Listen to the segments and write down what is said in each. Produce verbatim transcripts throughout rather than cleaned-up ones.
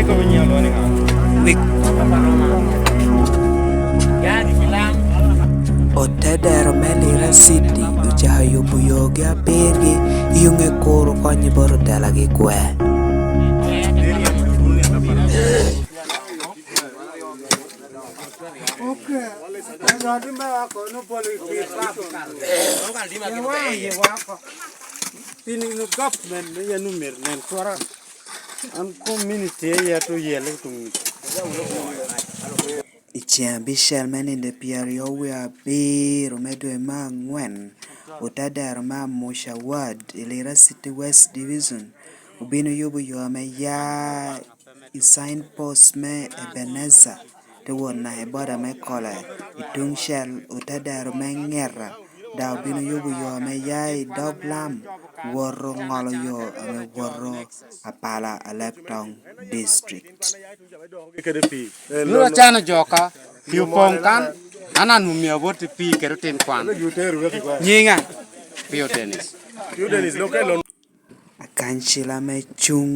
Wik. Otedero me Lira City ocako yubo yogi abirgi i onge kur okonye bot otelagi kwer. Piny government me yan omyero nen twara. An community aye to yelle tuŋ. I ceŋ abicel me nino pyeraryo wie abiro me dwe me angwen, otadero me Amusha Ward i Lira City West Division obino yubo yo ame ya i sign post me Ebenezer, te wot naka i boda me Kole i tuŋ cel otadero me Ngeta, dok obino yubo yo ame ya i dog lam, woto ŋolo yo ame woto Apala, Alebtong District. Bino acano joka, pi opoŋ kan, an an omio bot i pi kede otin kwan. Nyinga, Pio Dennis. Akancila me cuŋ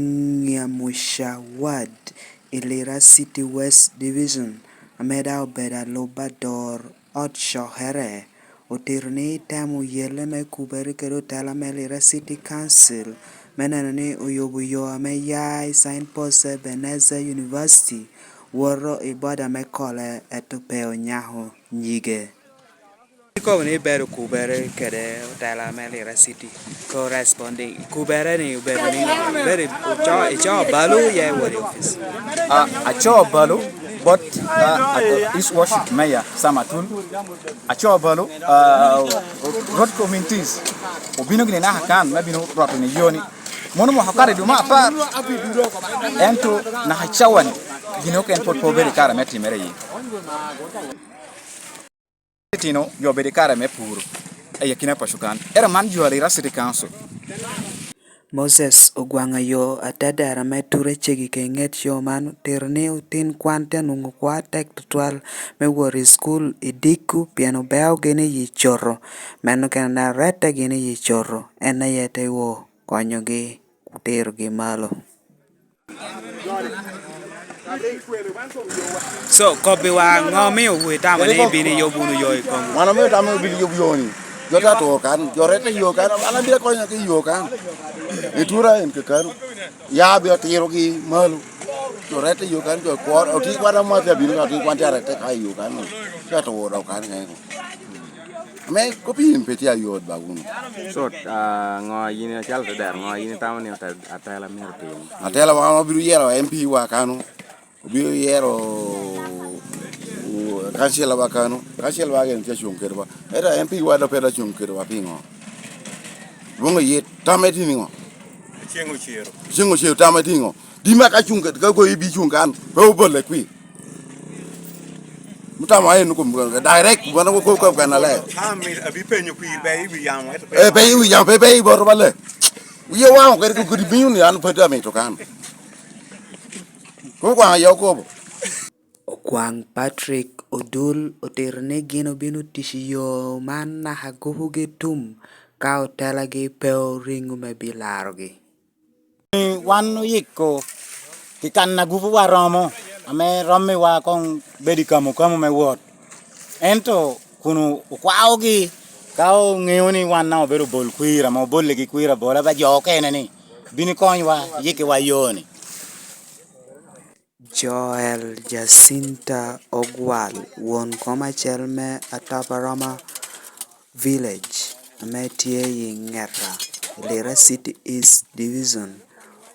i Amusha Ward i Lira City West Division, ame daŋ obedo alub ador ot cokere, otito ni temo yelle me kubere kede otela me Lira City Council me neno ni oyubo yo ame ya i sign post Ebenezer University woto i boda me Kole, ento pe onyako nyige. Ikobo ni ibedo kubere kede otela me Lira City corresponding. Kubere ni obedo ni ibedo ico, ico balo ya i wodi office. Ah, aco balo bot, ah, ah, East Worship Mayor Sam Atul. Aco balo, ah, road communities obino gini naka kan me bino rwato ni yoni. Mono moko kare duma apar. Ento naka cawani gini oken pwod pe obedo i kare me timere iye. Itino jo bedo i kare me puro i akina paco kan. Ero man jo a Lira City Council. Moses Ogwaŋ ayo atadara me ture cegi ka i ŋet yo man otito ni otin kwan te nwoŋo kwo atek tutwal me wot i cukul i dikku pien obeo gini i coto. Meno kene daŋ rette gini i coto, en aye te wo konyogi terogi malo. So, kobbiwa ŋo omio wu itamo ni ibino iyub wunu yo i komwu? Wan omio tamo ni obino yubo yo-ni. Jo te atur kan, jo rette i yo kan, an abino akonyogi i yo kan. Itura en kakano. Ya abino atirogi malo. Jo rette i yo kan, jo kwor, oti kwan amwati abino ka, oti kwan tye arette ka i yo kan. Ka atur dok kan kene. Ame kop in pe tye ayot ba wunu. So, ah, ŋo yin acalo te dero, ŋo yin itamo ni ote-, atela myero otim? Atela wan wabino yero M P wa kano, obino yero, uh, kancila wa kano, kancila wa gin tye acung kedwa. Ento M P wa dok pe dok acung kedwa, piŋo? Dwoŋ iye, tamme tye niŋo? Ceng ocero. Ceng ocero, tamme tye niŋo? Dima ka cuŋ, ka goyi bi cuŋ kan, pe obolle kwi. Mutama en kom direct, wan ko ko kan ale. Ami abi penyo kwi be i wi yamo, eto pe. Eh, pe i wi yamo, pe, pe i boro bale. Wiye waŋo kede kodi miyo ni an pe amito kan. Ko kwaŋ aye okobo. Okwaŋ Patrick Odul otito ni gin obino tic i yo man naka gupugi tum ka otelagi pe oriŋo me bilarogi. Wan oyiko pi kan agupuwa romo, ame rommiwa koŋ bedo i kamo kamo me wot. Ento kun okwaogi, ka oŋeo ni wan daŋ obedo obol kwir, ame obollegi kwir abola, ba jo okene ni, "Bino ikonywa, iyikkiwa yo-ni." Joel Jacinta Ogwal, won kom acel me Ataparoma Village, ame tye i Ngeta, i Lira City East Division,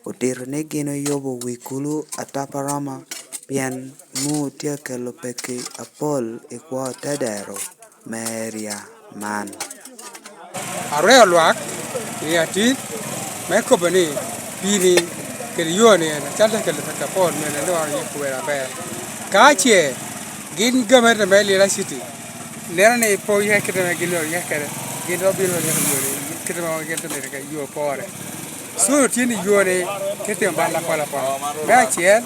otito ni gin oyubo wi kulu Ataparoma pien nwoŋo tye akelo pekki apol i kwo tedero me area man. Arweo lwak i atit me kobo ni pii-ni kede yo-ni en acalo te kelo pekki apol, myero en dong oyik wer aber. Ka ce gin gamente me Lira City neno ni pe oyek kite ame gin myero oyek kede, gin dok bino oyeko yo-ni kite ame gin te mito kede yo pore. Curo tye ni yo-ni te timo bal apol apol. Me acel,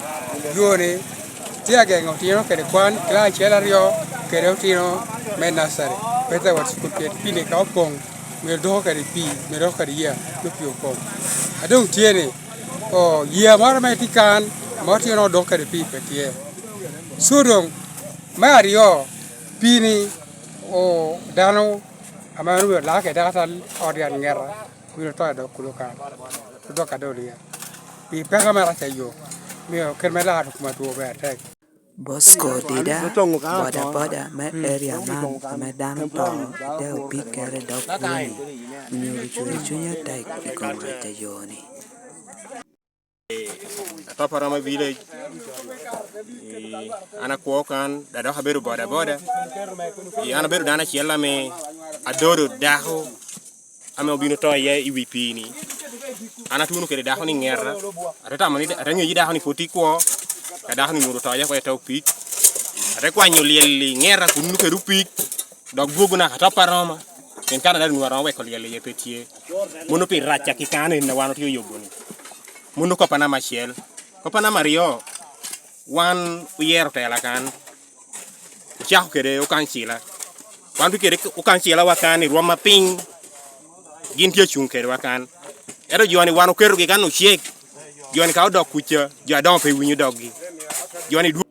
yo-ni tye ageŋo otino kede kwan kilac acel aryo kede otino me nursery. Pe te wot cukul pien pii-ni ka opoŋ, myero doko kede pii, myero doko kede yeya, me pii opoŋ. A doŋ tye ni, o, yeya moro ame tye kan, Ame otye nongo dok kede pii pe tye. So doŋ, me aryo, pii-ni, o, dano ame onwoŋo laa kede dakatal ot yat ŋeta, obino to i dog kulu kan, odok Adolia. Pi peko ame rac ayo, omio kite me laa i kom atwo ber tek. Bosco Dida, bodaboda me area man, ame dano to i te opikkere i dog kulu-ni, onyo ocwero cunya tek i kom rac ayo-ni. Atop Aroma Village. Ee, an akwo kan, dok abedo bodaboda. Ee, an abedo dano acel ame adodo dako ame obino to iye i wi pii-ni. An atuno kede dako-ni i ŋeta, ate tamo ni, ate ŋeyo ni dako-ni pwod tye kwo, ka dako-ni onwoŋo oto iye oko i te opik. Ate kwanyo lyel i ŋeta kunnu kede opik, dok dwogo naka Atop Aroma, pien kan adada onwoŋo aromo weko lyel iye pe tye. Mano pi rac a kika-nu en a wan otye oyubo-ni. Mano kop a namba acel. Kop a namba aryo, wan oyero tela kan, ocako kede okancila. Wan tye kede okancilawa kan i rwom ma piny, gin tye acuŋ kedwa kan. Ento jo-ni wan oketogi kan ocek. Jo-ni ka odok kuca, jo adoŋo pe winyo doggi. Jo-ni dwo-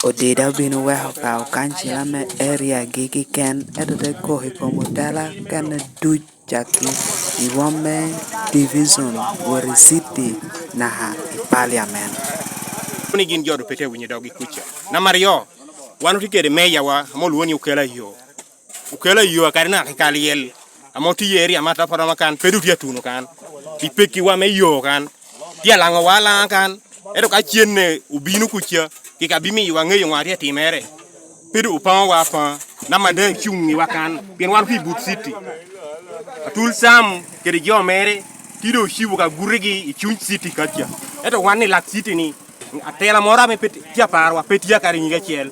Odida obino weko ka okancila me area-gi keken, ento te kok i kom otela kene duc cakki i rwom me division, wot i city, naka i parliament. Ni gin jo doŋ pe tye winyo doggi kuca. Namba aryo, wan otye kede meyawa ame olwoŋo ni Okello Ayoo. Okello Ayoo kadi naka i ka lyel ame otye i area me Atop Aroma kan, pe doŋ tye atuno kan. Pi pekkiwa me yo kan, tye alaŋowa alaŋa kan. Ento ka cenne obino kuca, kika bimiyowa ŋeyo ŋo a tye atimere. Pe doŋ opaŋowa apaŋa, namba daŋ ecuŋ iwa kan, pien wan otye i but city. Atul Sam kede jo mere tye doŋ ocibo ka gutigi i cuny city kaca. Ento wan i lak city-ni, atela moro ame pe tye aparwa, pe tye akadi nyige acel.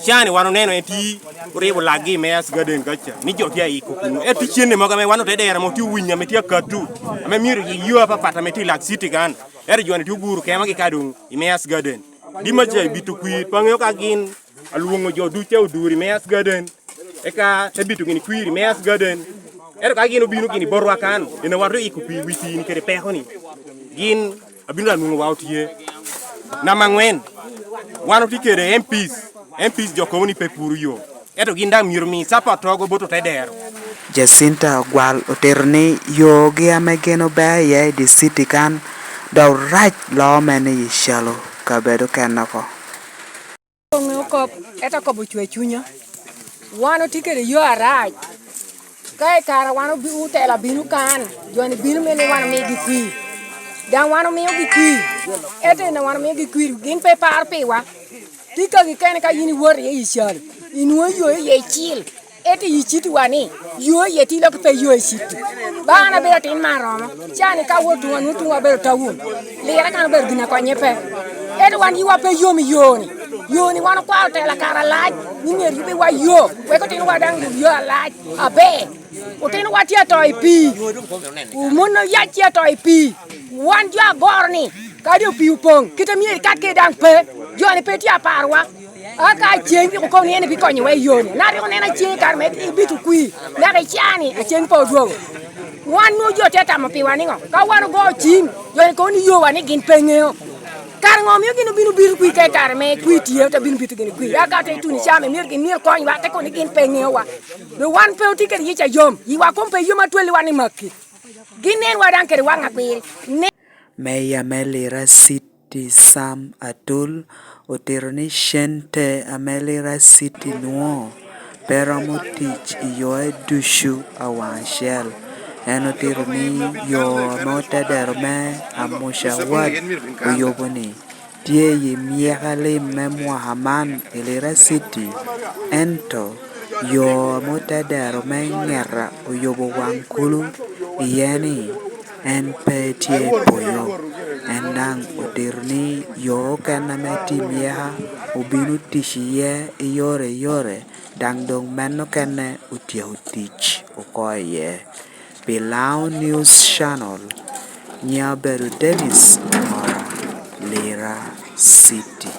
Can-ni wan oneno en tye oryebo lakgi i Mayor's Garden kaca, ni jo tye ayiko kuno. Ento tye cene mogo ame wan ote dero ame otye owinyo ame tye akatu, ame myero i yo apapat ame tye i lak city kan. Ento jo-ni tye oguro kemagi ka doŋ i Mayor's Garden. Dimma ca i bito kwir, pe aŋeo ka gin alwoŋo jo ducu a oduro i Mayor's Garden, eka te bito gini kwir i Mayor's Garden. Ento ka gin obino gini botwa kan, en a wan rik oyiko pi wi pii-ni kede peko-ni, gin abino daŋ nwoŋo wa otye. Namba aŋwen, wan otye kede M Ps, M Ps jo kobo ni pe puro yo, ento gin daŋ myero omi support togo bot otedero. Jacinta Ogwal otito ni yogi ame gin obeo iye i dye city kan, dok rac loo mene i Calo kabedo kene oko. Oŋeo kop, ento kop ocwe cunya. Wan otye kede yo arac. Ka i kare wan obi-, otela bino kan, jo-ni bino mene wan omigi kwir. Daŋ wan omiogi kwir. Ento en a wan omiogi kwir, gin pe paro piwa. Tye kagi kene ka yin iwoto iye i Calo, inwoŋo yo iye icil. Ento i citiwa ni, yo iye tye lok pe yo i citi. Ba an abedo atin me Aroma, can-ni ka awot tuŋ, anwoŋo tuŋwa obedo tawun. Lira kan obedo gin a konye pe. Ento wan yiwa pe yom i yo-ni. Yo-ni wan okwao tela kare alac, ni myero yubbiwa yo, wek otinwa daŋ yub yo alac aber. Otinowa tye ato i pii, mon oyac tye ato i pii. Wan jo agoro ni, kadi opii opoŋ, kite myero ikat kede daŋ pe, jo-ni pe tye aparwa. Aka Aceng rik okobo ni en ebikonyowa i yo-ni. An rik oneno Aceng i kare me bito kwir, naka i caa-ni Aceng pe odwogo. Wan nwoŋo jo tye tamo piwa niŋo? Ka wan ogo ciŋ, jo-ni kobo ni yowa ni gin pe ŋeo. Kara ŋo omio gin obino bito kwir ka i kare me kwir tye, te bino bito gini kwir? Aka te tuno i caa-ni, myero gin myero konywa, te kobo ni gin pe ŋeowa. Doŋ wan pe otye kede yec a yom, yiwa koŋ pe yom atwal wan i makki. Gin nenwa daŋ kede waŋ akwiri. Ne- Meya me Lira City, Sam Atul, otito ni cente ame Lira City nwoŋo pe romo tic i yoe ducu awaŋ acel. En otito ni yo ame otedero me Amuca Ward oyubo-ni tye i myeko alim me mwaka man i Lira City, ento yo ame otedero me Ŋeta oyubo waŋ kulu iye-ni, en pe tye i pwoyo. En daŋ otito ni yo okene ame tye i myeko obino tic iye i yore i yore, daŋ doŋ meno okene otyeko tic oko iye. Pi Lao News Channel, nyiŋa obedo Dennis Ongora, Lira City.